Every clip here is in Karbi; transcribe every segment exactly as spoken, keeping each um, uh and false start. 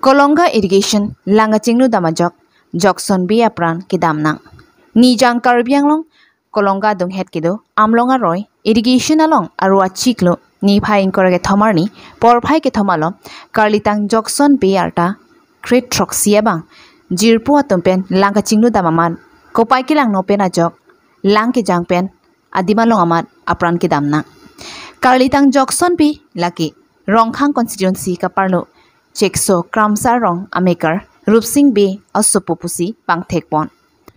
Kolonga irrigation lang kachinglu dam ajok Jokson Bey apran kedam nang. Nijang Karbi Anglong Kolonga adunghet kedo Amlong aroi irrigation along aro achiklo niphai ingkoi ra kethom arni porphai kethom alom karlitang Jokson Bey arta kre throksi abang jirpo atum pen lang kachinglu dam amat kopai kelangno pen ajok lang kejang pen adim along amat apran kedam nang. Karlitang Jokson Bey lake Rongkhang constituency kaparlo Chekso Kramsa Rong amekar Rupsing Bey asopo pusi pangthek pon.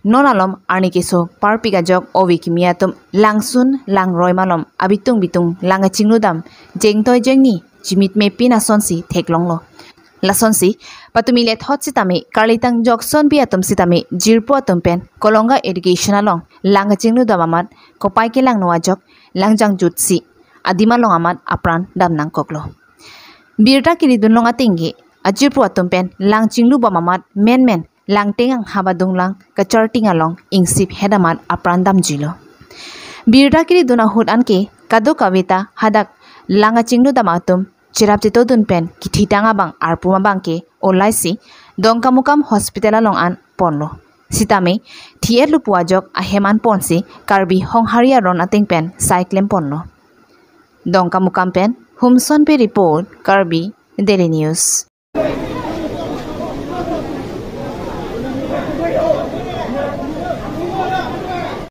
Non alom arni keso parpik ajok ove kimi atum langsun langroi malom abitung bitung lang kachinglu dam jengtoi jengni chimit mepin asonsi theklonglo. Lasonsi patumi lethot sitame karlitang Jokson Bey atum sitame jirpo atum pen Kolonga irrigation along lang kachinglu dam amat kopai kelangno ajok lang jangjutsi adim along amat apran dam nangkoklo. Birta kelidun long atengke ajirpo atum pen lang chinglu bom amat menmen Langteng anghap adunglang kacharting along ingsip het amat apran damjuilo. Birta kelidun ahut anke kadokave ta hadak lang kachinglu dam atum cherap chetodun pen kithitang abang arpum abangke olaisi Dongkamukam hospital along an ponlo. Sitame thi-et lupu ajok ahem an ponsi Karbi Honghari aron ateng pen sai klem ponlo. Dongkamukam pen Humson Bey report, Karbi Daily News.